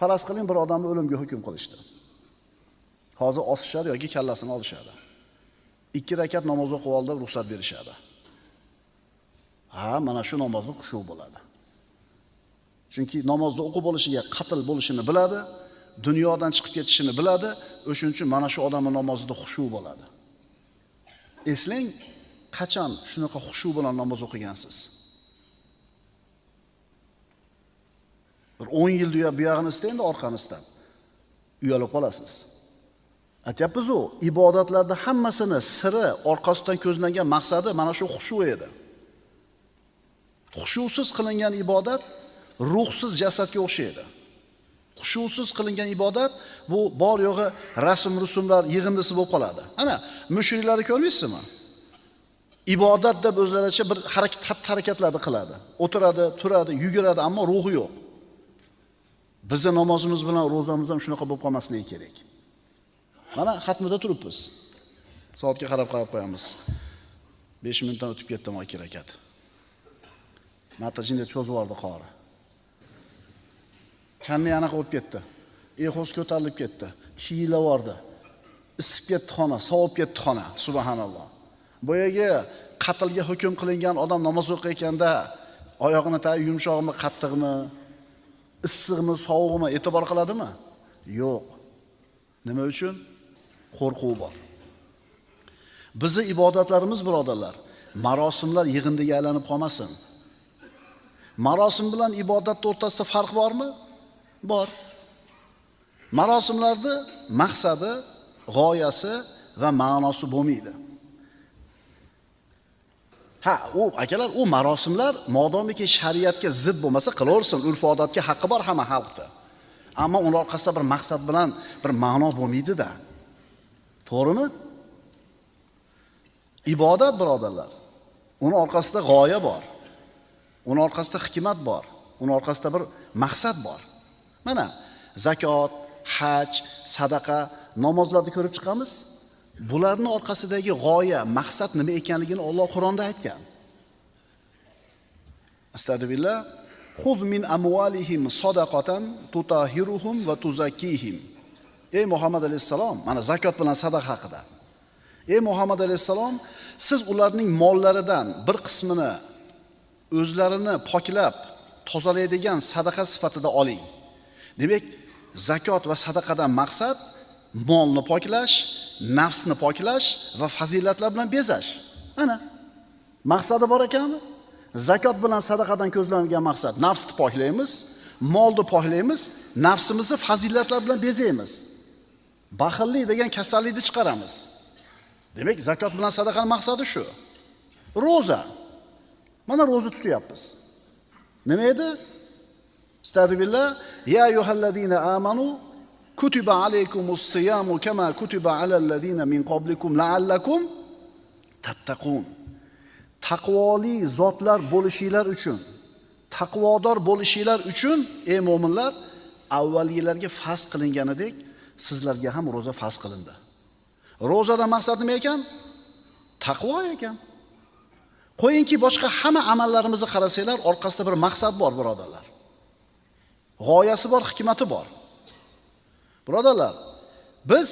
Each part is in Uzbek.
Faraz qiling, bir odamni o'limga hukm qilishdi. Hozir osishadi yoki kallasini olishadi. 2 rakat namoz o'qib oldi, ruxsat berishadi. Ha, mana shu namozni xushu bo'ladi. Chunki namozni o'qib bo'lishiga qatl bo'lishini biladi, dunyodan chiqib ketishini biladi, o'shuning uchun mana shu odamning namozida xushu bo'ladi. Eslang, qachon shunaqa xushu bilan namoz o'qigansiz? Bir 10 yil bu yog'ini istaydi, orqani istab. Uyalib qolasiz. Aytyapmiz-u, ibodatlarda hammasini siri, orqasidan ko'zlangan maqsadi mana shu xushu edi. Xushusiz qilingan ibodat ruhsiz jasadga o'xshaydi. Xushusiz qilingan ibodat bu bor yo'g'i rasm rusumlar yig'indisi bo'lib qoladi. Ana, mushriklarni ko'rmaysizmi? Ibodat deb o'zlaricha bir harakatlarni qiladi. O'tiradi, turadi, yuguradi, ammo ruhi yo'q. Bizning namozimiz bilan ro'zamiz ham shunaqa bo'lib qolmasligi kerak. Mana xatmida turibmiz. Soatga qarab-qarab qo'yamiz. 5 minutdan o'tib ketdim 2 rakat. Matajinda cho'zib yubordi qori. Kanni anaqa bo'lib ketdi. Exos ko'tarilib ketdi. Chiyilab yubordi. Isib ketdi xona, sovib ketdi xona. Subhanalloh. Boyagi qatlga hukm qilingan odam namoz o'qiyotganda oyog'ini tagi yumshoqmi, qattiqmi, issiqmi, sovuqmi e'tibor qiladimi? Yo'q. Nima uchun? Qo'rquv bor. Bizi ibodatlarimiz, birodarlar, marosimlar yig'indiga aylanib qolmasin. Marosim bilan ibodat o'rtasida farq bormi? Bor. Marosimlarda maqsadi, g'oyasi va ma'nosi bo'lmaydi. Ha, u akalar, u marosimlar modomiki shariatga zid bo'lmasa qilaversin, urf-odatga haqqi bor hamma xalqda. Ammo uning orqasida bir maqsad bilan bir ma'no bo'lmaydi-da. To'g'rimi? Ibodat, birodarlar, uning orqasida g'oya bor. Uning orqasida hikmat bor. Uning orqasida bir maqsad bor. Mana zakot, haj, sadaqa, namozlarni ko'rib chiqamiz. Bularning orqasidagi g'oya, maqsad nima ekanligini Alloh Qur'onda aytgan. Astagfirullah. Xuz min amwalihim sadaqatan tutahiruhum va tuzakkihim. Ey Muhammad alayhissalom, mana zakot bilan sadaqa haqida. Ey Muhammad alayhissalom, siz ularning mollaridan bir qismini o'zlarini poklab, tozalaydigan sadaqa sifatida oling. Demak, zakot va sadaqadan maqsad molni poklash, nafsni poklash va fazilatlar bilan bezash. Ana maqsadi bor ekanmi? Zakot bilan sadaqadan ko'zlangan maqsad nafsni poklaymiz, molni poklaymiz, nafsimizni fazilatlar bilan bezaymiz. Baxillik degan kasallikni chiqaramiz. Demak, zakot bilan sadaqaning maqsadi shu. Ro'za. Mana ro'za tutyapmiz. Nima edi? Astagfirullah, ya ayyuhallazina amanu kutiba alaykumus siyamu kama kutiba alal ladina min qablikum la'allakum tattaqun. Taqvoli zotlar bo'lishinglar uchun, taqvodor bo'lishinglar uchun ey mo'minlar, avvalgilarga farz qilinganidek sizlarga ham ro'za farz qilindi. Ro'zadan maqsad nima ekan? Taqvo ekan. Qo'yingki, boshqa hamma amallarimizni qarasanglar, orqasida bir maqsad bor, birodarlar. G'oyasi bor, hikmati bor. Birodarlar, biz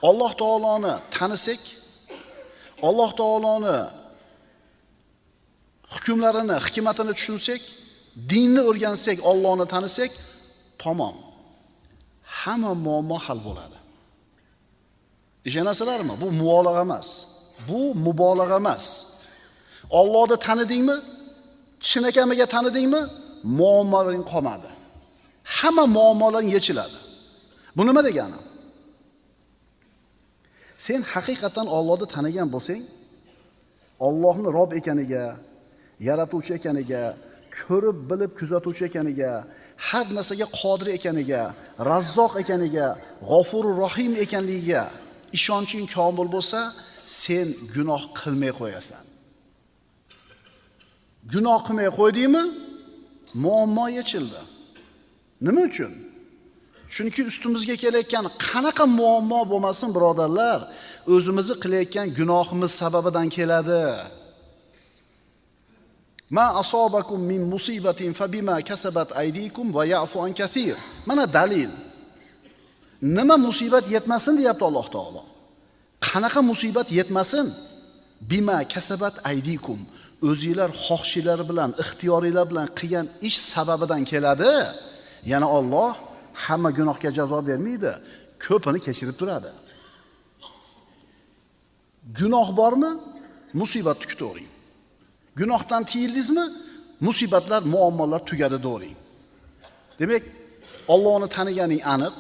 Alloh taoloni tanisak, Alloh taoloni hukmlarini, hikmatini tushunsak, dinni o'rgansak, Allohni tanisak, tamom. Hamma muammo hal bo'ladi. Ishonasizlarmi? Bu mubolag'a emas. Bu mubolag'a emas. Allohni tanidingmi? Chinakamiga tanidingmi? Muammolaring qolmadi. Hamma muammolaring yechiladi. Bu nima degani? Sen haqiqatan Allohni tanigan bo'lsang, Allohni Rob ekaniga, yaratuvchi ekaniga, ko'rib bilib kuzatuvchi ekaniga, har narsaga qodir ekaniga, Razzoq ekaniga, G'ofurur Rohim ekanligiga ishonching komil bo'lsa, sen gunoh qilmay qo'yasan. Gunoh qilmay qo'ydingmi? Muammo yechildi. Nima uchun? Chunki ustimizga kelayotgan qanaqa muammo bo'lmasin, birodarlar, o'zimizni qilayotgan gunohimiz sababidan keladi. Ma asobakum min musibatin fabima kasabat aydikum va ya'fu an kathir. Mana dalil. Nima musibat yetmasin deyapti Alloh taolo. Qanaqa musibat yetmasin? Bima kasabat aydikum. O'zinglar xohishinglar bilan, ixtiyoringlar bilan qilgan ish sababidan keladi. Yana Alloh hamma gunohga jazo bermaydi, ko'pini kechirib turadi. Gunoh bormi? Musibatni kutavering. Gunohdan tiyildingizmi? Musibatlar, muammolar tugadi do'ring. Demak, Allohni taniganing aniq,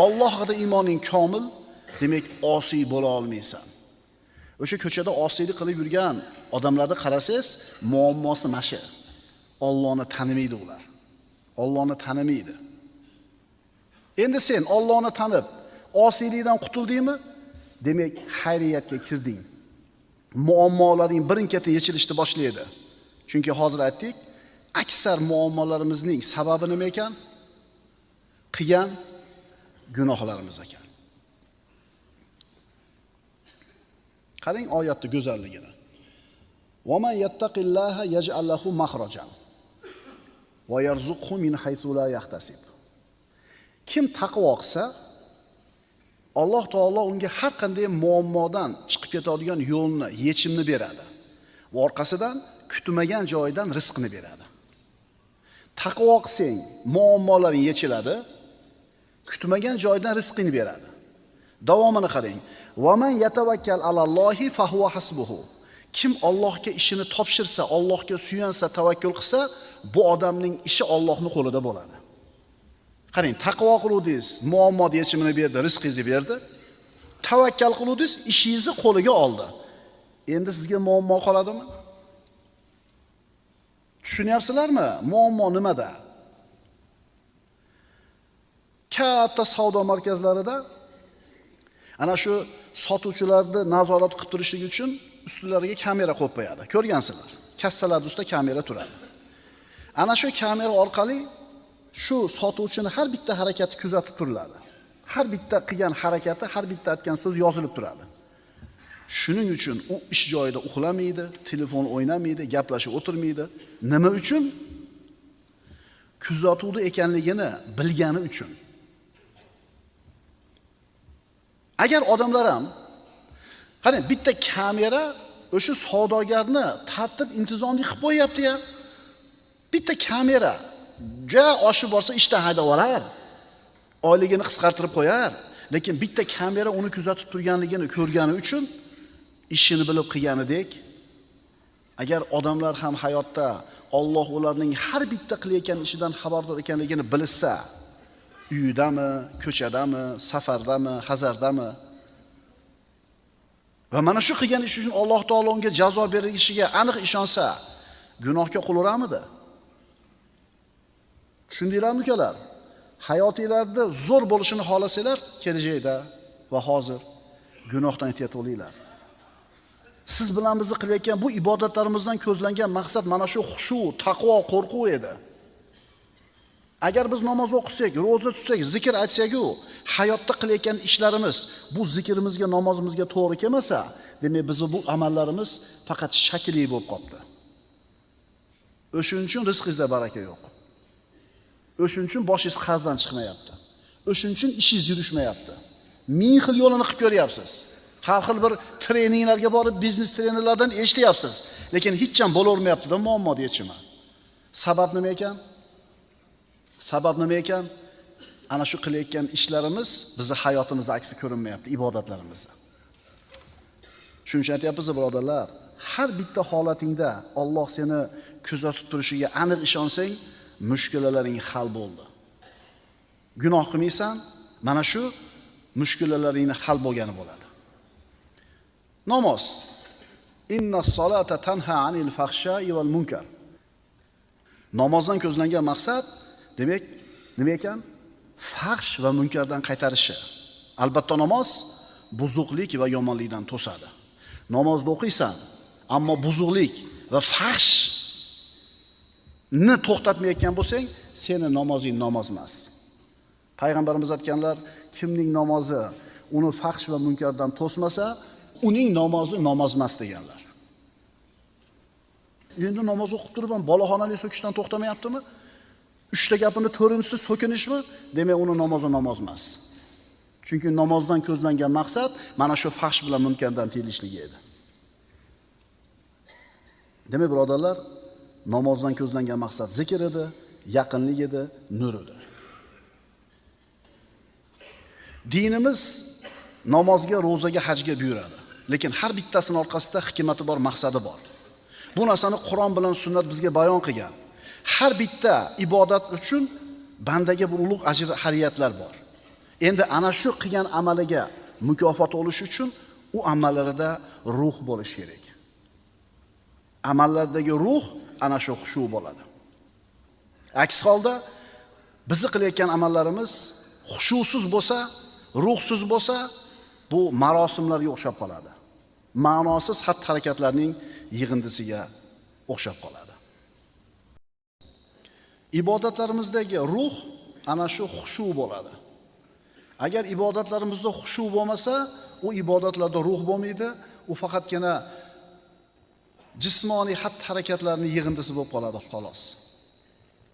Alloh haqida iymoning komil, demak osiy bo'la olmaysan. O'sha ko'chada osiylik qilib yurgan odamlarni qarasangiz, muammosi mana shu. Allohni tanimaydi ular. Allohni tanimaydi. Endi sen Allohni tanib, osiylikdan qutuldingmi? Demak, xayriyatga kirding. Muammolaring birin-ketin yechilishni boshlaydi. Chunki hozir aytdik, aksar muammolarimizning sababi nima ekan? Qilgan gunohlarimiz ekan. Qarang oyatning go'zalligini. Va man yattaqillaha yaj'al lahu makhrajan va yarzuqhu min haythu la yahtasib. Kim taqvo qilsa, Alloh taolo unga har qanday muammodan chiqib ketadigan yo'lni, yechimni beradi. Va orqasidan kutmagan joyidan rizqni beradi. Taqvo qilsang, muammolaring yechiladi, kutmagan joydan rizqini beradi. Davomini qarang. Va man yatavakkal alallohi fahuva hasbuhu. Kim Allohga ishini topshirsa, Allohga suyansa, tavakkul qilsa, bu odamning ishi Allohning qo'lida bo'ladi. Qarang, taqvo qiluvdingiz, muammo yechimini berdi, rizqingizni berdi. Tavakkal qiluvdingiz, ishingizni qo'liga oldi. Endi sizga muammo qoladimi? Tushunyapsizlarmi? Muammo nimada? Katta savdo markazlarida ana shu sotuvchilarni nazorat qilib turishlik uchun ustilariga kamera qo'yib qo'yadi. Ko'rgansizlar. Kassalar ustida kamera turadi. Ana shu kamera orqali shu sotuvchini har bitta harakati kuzatib turiladi. Har bitta qilgan harakati, har bitta aytgan so'z yozilib turadi. Shuning uchun u ish joyida uxlamaydi, telefon o'ynamaydi, gaplashib o'tirmaydi. Nima uchun? Kuzatuvda ekanligini bilgani uchun. Agar odamlar ham qarang, bitta kamera o'sha savdogarni tartib intizomli qilib qo'yapti-ya. Bitta kamera ja oshib borsa ishdan haydab olar, oyligini qisqartirib qo'yar, lekin bitta kamera uni kuzatib turganligini ko'rgani uchun ishini bilib qilganidek, agar odamlar ham hayotda Alloh ularning har bitta qilayotgan ishidan xabardor ekanligini bilsa, uyidami, ko'chadami, safardami, hazardami va mana shu qilgan ishi uchun Alloh taolo unga jazo berishiga aniq ishonsa, gunohga qo'l uramidi? Tushundinglarmi ukalar? Hayotinglarda zo'r bo'lishini xohlasanglar, kelajakda va hozir gunohdan ehtiyot bo'linglar. Siz bilan bizni qilayotgan bu ibodatlarimizdan ko'zlangan maqsad mana shu xushu, taqvo, qo'rquv edi. Agar biz namoz o'qisak, ro'za tutsak, zikr aytsak-u, hayotda qilayotgan ishlarimiz bu zikrimizga, namozimizga to'g'ri kelmasa, demak bizni bu amallarimiz faqat shakli bo'lib qopti. O'shuning uchun rizqingizda baraka yo'q. O'shuning uchun boshingiz qarzdan chiqmayapti. O'shuning uchun ishingiz yurishmayapti. Ming xil yo'lini qilib ko'ryapsiz. Har xil bir treninglarga borib, biznes trenerlardan eshityapsiz, lekin hech ham bo'lavermayapti-da muammo yechimi. Sabab nima ekan? Sabab nima ekan? Ana shu qilayotgan ishlarimiz bizni hayotimizda aksi ko'rinmayapti, ibodatlarimizda. Shuning uchun aytyapmiz, birodarlar, har bitta holatingda Alloh seni kuzatib turishiga aniq ishonsang, mushkulalaring hal bo'ldi. Gunoh qilmaysan, mana shu mushkulalaringni hal bo'lgani bo'ladi. Namoz. Inna solata tanha anil fahsha'i val munkar. Namozdan ko'zlangan maqsad demak nima ekan? Fahsh va munkardan qaytarishi. Albatta namoz buzuqlik va yomonlikdan to'sadi. Namozni o'qiysan, ammo buzuqlik va fahshni to'xtatmayotgan bo'lsang, seni namozing namoz emas. Payg'ambarimiz aytganlar, kimning namozi uni fahsh va munkardan to'smasa, uning namozi namoz emas deganlar. Endi namoz o'qib turib ham boloxonali so'kishdan to'xtamayaptimi? 3 ta gapini 4-inchisi so'kinishmi? Demak, uni namozi namoz emas. Chunki namozdan ko'zlangan maqsad mana shu fahsh bilan munkardan tiyilishligi edi. Demak, birodarlar, namozdan ko'zlangan maqsad zikr edi, yaqinlik edi, nur edi. Dinimiz namozga, ro'zaga, hajga buyuradi. Lekin har bittasinin orqasida hikmati bor, maqsadi bor. Bu narsani Qur'on bilan sunnat bizga bayon qilgan. Har bitta ibodat uchun bandaga bir ulug' ajr hariyatlar bor. Endi ana shu qilgan amaliga mukofot olish uchun u amallarida ruh bo'lish kerak. Amallardagi ruh ana shu xushu bo'ladi. Aks holda bizni qilayotgan amallarimiz xushusiz bo'lsa, ruhsiz bo'lsa, bu marosimlarga o'xshab qoladi. Ma'nosiz xatti-harakatlarning yig'indisiga o'xshab qoladi. Ibodatlarimizdagi ruh ana shu xushu bo'ladi. Agar ibodatlarimizda xushu bo'lmasa, u ibodatlarda ruh bo'lmaydi, u faqatgina jismoniy xatti-harakatlarning yig'indisi bo'lib qoladi, xolos.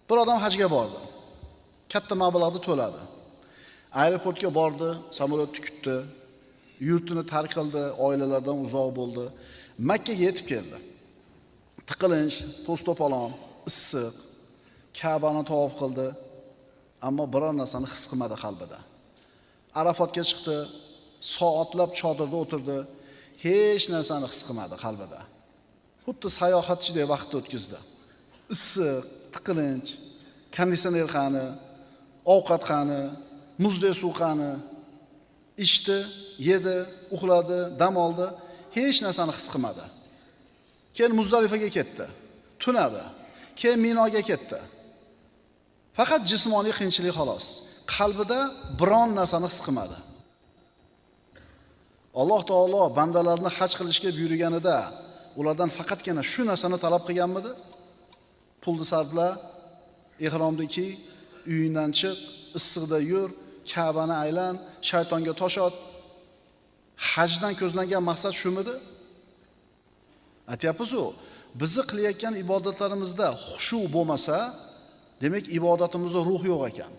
Bir odam hajga bordi. Katta mablag'ni to'ladi. Aeroportga bordi, samolyotni kutdi, yurtini tark qildi, oilalardan uzoq bo'ldi. Makka ga yetib keldi. Tiqilinch, to's-to'polon, issiq, Ka'bani tavof qildi, ammo biror narsani his qilmadi qalbida. Arafatga chiqdi, soatlab chodirda o'tirdi, hech narsani his qilmadi qalbida. Xuddi sayohatchidek vaqt o'tkazdi. Issiq, tiqilinch, konditsioner qani, ovqat qani, muzdek suv qani, ichdi, yedi, uxladi, dam oldi, hech narsani his qilmadi. Keyin Muzdalifaga ketdi, tunadi. Keyin Minoga ketdi. Faqat jismoniy qiyinchilik xolos. Qalbida biron narsani his qilmadi. Alloh taolo bandalarni haj qilishga buyurganida ulardan faqatgina shu narsani talab qilganmidi? Pulni sarfla, ehromni kiy, uyingdan chiq, issiqda yur, Ka'bani aylan, shaytonga tosh ot. Hajdan ko'zlangan maqsad shumidi? Aytyapmiz-u, bizni qilayotgan ibodatlarimizda xushu bo'lmasa, demak ibodatimizda ruh yo'q ekan.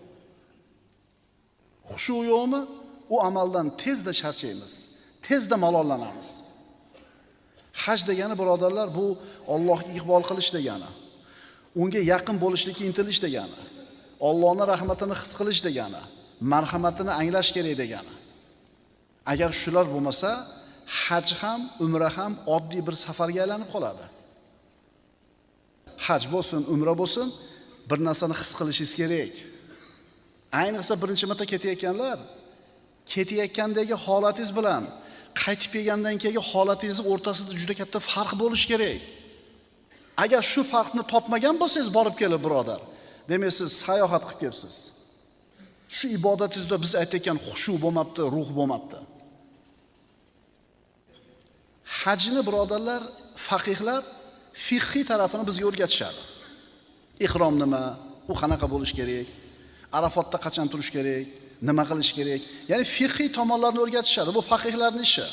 Xushu yo'qmi? U amaldan tezda charchaymiz, tezda malollanamiz. Haj degani birodarlar, bu Allohga iqbol qilish degani. Unga yaqin bo'lishlikka intilish degani. Allohning rahmatini his qilish degani, marhamatini anglash kerak degani. Agar shular bo'lmasa, haj ham, umra ham oddiy bir safarga aylanib qoladi. Haj bo'lsin, umra bo'lsin, bir narsani his qilishingiz kerak. Ayniqsa birinchi marta ketayotganlar, ketayotgandagi holatingiz bilan qaytib kelgandan keyingi holatingiz o'rtasida juda katta farq bo'lishi kerak. Agar shu farqni topmagan bo'lsangiz, borib kelib birodar, demak siz sayohat qilib kelibsiz. Shu ibodatingizda biz aytayotgan xushu bo'lmabdi, ruh bo'lmabdi. Hajni birodarlar, faqihlar fiqhiy tarafini bizga o'rgatishadi. Ihrom nima, u qanaqa bo'lish kerak, Arafatda qachon turish kerak, nima qilish kerak? Ya'ni fiqhiy tomonlarni o'rgatishadi. Bu faqihlarning ishi.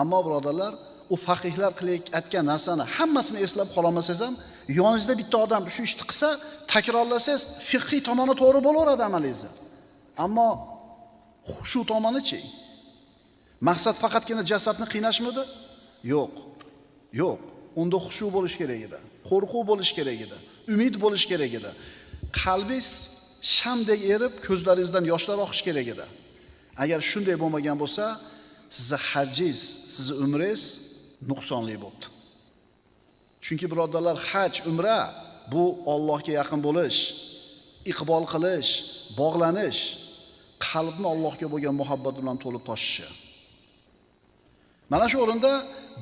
Ammo birodarlar, u faqihlar qilayotgan narsani hammasini eslab qololmasangiz ham, yoningizda bitta odam shu ishni qilsa, takrorlasangiz, fiqhiy tomoni to'g'ri bo'laveradi amalingizni. Ammo shu tomoni-chi? Maqsad faqatgina jasadni qiynashmidi? Yo'q. Yo'q. Unda xushu bo'lish kerak edi. Qo'rquv bo'lish kerak edi. Umid bo'lish kerak edi. Qalbingiz shamdek erib, ko'zlaringizdan yoshlar oqishi kerak edi. Agar shunday bo'lmagan bo'lsa, sizni hajingiz, sizni umringiz nuqsonli bo'pti. Chunki birodarlar, haj, umra bu Allohga yaqin bo'lish, iqbol qilish, bog'lanish, qalbni Allohga bo'lgan muhabbat bilan to'lib toshishi. Mana shu o'rinda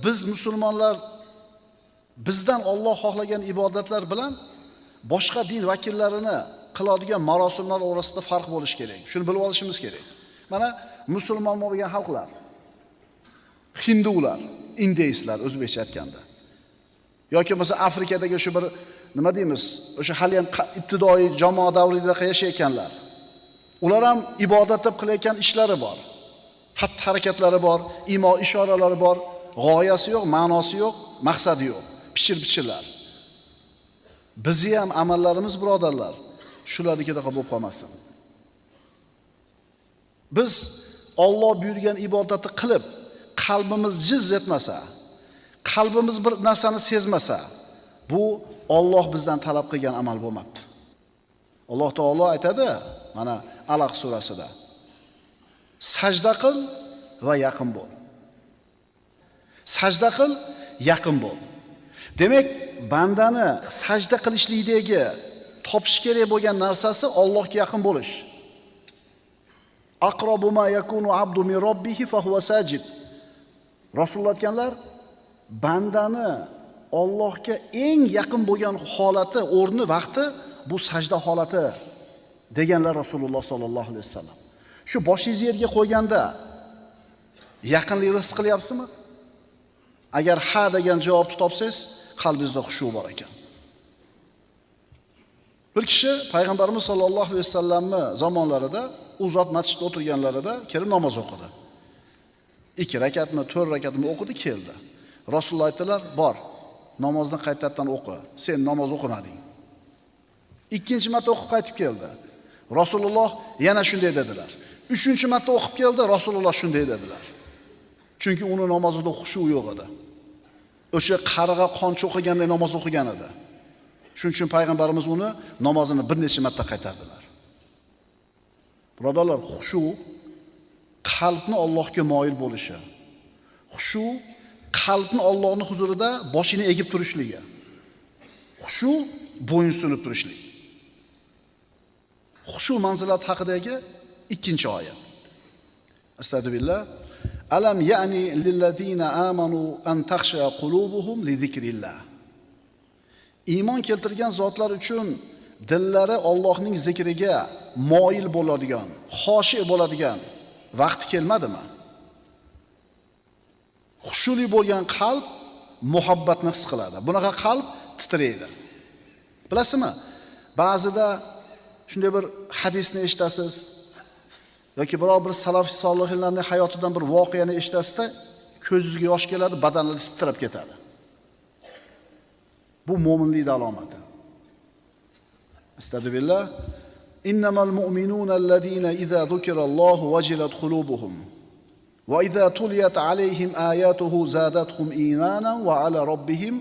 biz musulmonlar bizdan Alloh xohlagan ibodatlar bilan boshqa din vakillarini qiladigan marosimlar o'rtasida farq bo'lish kerak. Shuni bilib olishimiz kerak. Mana musulmon bo'lgan xalqlar, hindular, indeyslar o'zbekcha aytganda, yoki bo'lmasa Afrikadagi shu bir nima deymiz, o'sha hali ham ibtidoiy jamoa davrida yashayotganlar. Ular ham ibodat deb qilayotgan ishlari bor. Xatti-harakatlari bor, imo ishoralari bor, g'oyasi yo'q, ma'nosi yo'q, maqsadi yo'q. Pichir-pichirlar. Bizi ham amallarimiz birodarlar shularnikidaqa bo'lib qolmasin. Biz Alloh buyurgan ibodatni qilib, qalbimiz jiz etmasa, qalbimiz bir narsani sezmasa, bu Alloh bizdan talab qilgan amal bo'lmabdi. Alloh taolo aytadi, mana Alaq surasida. Sajda qil va yaqin bo'l. Sajda qil, yaqin bo'l. Demak, bandani sajda qilishlikdagi topish kerak bo'lgan narsasi Allohga yaqin bo'lish. Aqrabu ma yakunu abdu min robbihi fa huwa sajid. Rasululloh aytganlar, bandani Allohga eng yaqin bo'lgan holati, o'rni, vaqti bu sajda holati deganlar Rasululloh sallallohu alayhi vasallam. Shu boshingizni yerga qo'yganda yaqinlikni his qilyapsizmi? Agar ha degan javobni topsangiz, qalbingizda xushu bor ekan. Bir kishi payg'ambarimiz sollallohu alayhi vasallamni zamonlarida u zot masjidda o'tirganlarida kelib namoz o'qidi. 2 rakatmi, 4 rakatmi o'qidi, keldi. Rasululloh aytdilar, bor, namozni qaytadan o'qi. Sen namoz o'qimading. Ikkinchi marta o'qib qaytib keldi. Rasululloh yana shunday dedilar. Uchinchi marta o'qib keldi, Rasululloh shunday dedilar. Chunki uni namozida xushu yo'q edi. O'sha qarg'a qon cho'qiganday namoz o'qigan edi. Shuning uchun payg'ambarimiz uni namozini bir necha marta qaytardilar. Birodarlar, xushu qalbni Allohga moyil bo'lishi. Xushu qalbni Allohning huzurida boshini egib turishligi. Xushu bo'yin sunib turishlik. Xushu manzilat haqidagi ikkinchi oyat. Astagfirullah. Alam ya'ni lillazina amanu an takhsha qulubuhum li zikrillah. Iymon keltirgan zotlar uchun dillari Allohning zikriga moyil bo'ladigan, xoshi bo'ladigan vaqt kelmadimi? Xushuli bo'lgan qalb muhabbatni his qiladi. Bunaqa qalb titraydi. Bilasizmi? Ba'zida shunday bir hadisni eshitasiz yoki biror bir salaf solihinlarning hayotidan bir voqeani eshitasizda, ko'zingizga yosh keladi, badaningiz titrab ketadi. Bu mo'minlik alomati. Astagfirullah. Innamal mu'minuna allazina iza zukirallohu wajilat qulubuhum va iza tuliyat alayhim ayatuhu zadatuhum imanan va ala robbihim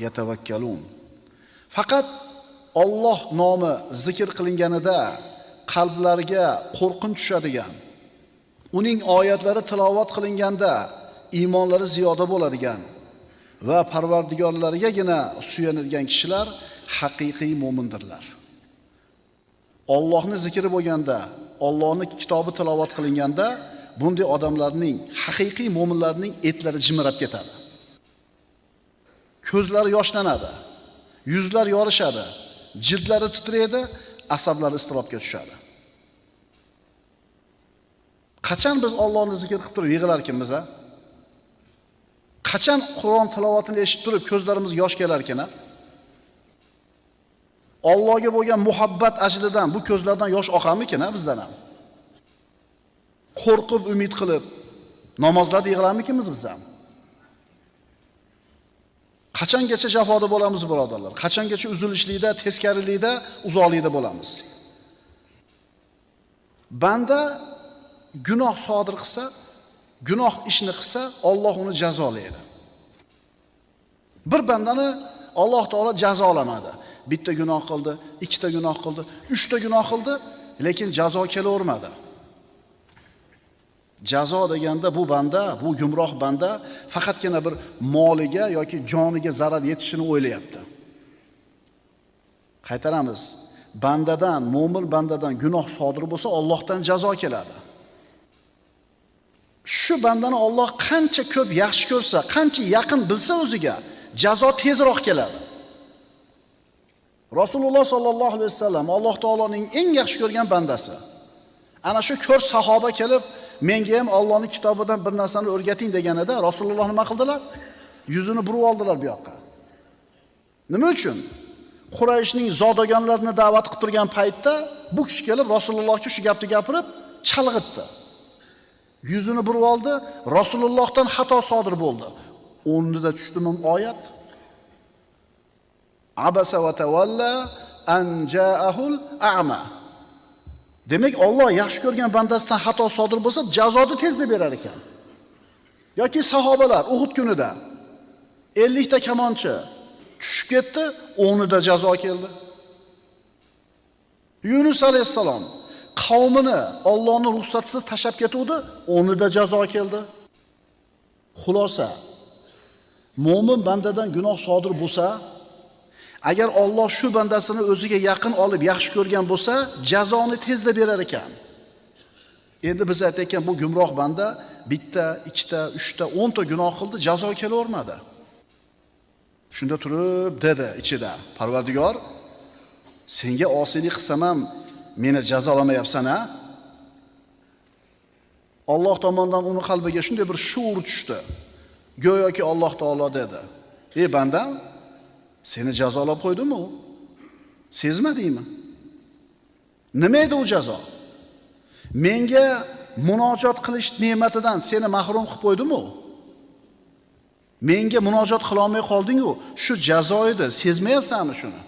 yatavakkalun. Faqat Alloh nomi zikr qilinganida qalblarga qo'rqinch tushadigan, uning oyatlari tilovat qilinganda iymonlari ziyoda bo'ladigan va Parvardigorlarigagina suyanadigan kishilar haqiqiy mo'mindirlar. Allohning zikri bo'lganda, Allohning kitobi tilovat qilinganda bunday odamlarning, haqiqiy mo'minlarning etlari jimirab ketadi. Ko'zlari yoshlanadi, yuzlari yorishadi, jildlari titraydi, asablari iztirobga tushadi. Qachon biz Allohni zikr qilib turib yig'larkanmiz a? Qachon Qur'on tilovatini eshitib turib ko'zlarimiz yosh kelarkan a? Allohga bo'lgan muhabbat ajlidan bu ko'zlardan yosh oqarmikin a bizdan ham? Qo'rqib, umid qilib namozlarda yig'larmikinmiz biz ham? Qachongacha jafoda bo'lamiz birodarlar? Qachongacha uzilishlikda, teskarilikda, uzoqlikda bo'lamiz? Banda gunoh sodir qilsa, gunoh ishni qilsa, Alloh uni jazolaydi. Bir bandani Alloh taolo jazolamadi. Bitta gunoh qildi, ikkita gunoh qildi, uchta gunoh qildi, lekin jazo kelavermadi. Jazo deganda bu banda, bu gumroh banda faqatgina bir moliga yoki joniga zarar yetishini o'ylayapti. Qaytaramiz. Bandadan, mo'min bandadan gunoh sodir bo'lsa, Allohdan jazo keladi. Shu bandani Alloh qancha ko'p yaxshi ko'rsa, qancha yaqin bilsa o'ziga, jazo tezroq keladi. Rasululloh sallallohu alayhi vasallam Alloh taoloning eng yaxshi ko'rgan bandasi. Ana shu ko'r sahoba kelib, menga ham Allohning kitobidan bir narsani o'rgating deganida Rasululloh nima qildilar? Yuzini burib oldilar bu yoqqa. Nima uchun? Qurayshning zodagonlarini da'vat qilib turgan paytda bu kishi kelib Rasulullohga shu gapni gapirib chalg'itdi. Yuzini burib oldi, Rasulullohdan xato sodir bo'ldi. O'rnida tushdimi oyat? Abasa va tavalla an ja'ahul a'ma. Demak, Alloh yaxshi ko'rgan bandasidan xato sodir bo'lsa, jazoni tezda berar ekan. Yoki sahobalar Uhud kunida 50 ta kamonchi tushib ketdi, 10ida jazo keldi. Yunus alayhissalom qavmini Allohning ruxsatisiz tashlab ketuvdi, 10ida jazo keldi. Xulosa, mo'min bandadan gunoh sodir bo'lsa, agar Alloh shu bandasini o'ziga yaqin olib yaxshi ko'rgan bo'lsa, jazoni tezda berar ekan. Endi biz aytayotgan bu gumroh banda bitta, ikkita, uchta, 10 ta gunoh qildi, jazo kelavermadi. Shunda turib dedi ichida, Parvardigor, senga osiylik qilsam ham meni jazolamayapsan a? Alloh tomonidan uni qalbiga shunday bir shuur tushdi. Go'yoki Alloh taolo dedi: "Ey bandam, seni jazolab qo'ydimi u? Sezmadingmi? Nima edi u jazo? Menga munojot qilish ne'matidan seni mahrum qilib qo'ydimi u? Menga munojot qila olmay qolding-u, shu jazo edi, sezmayapsanmi shuni?"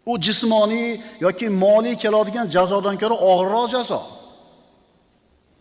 U jismoniy yoki moliy keladigan jazodan ko'ra og'irroq jazo.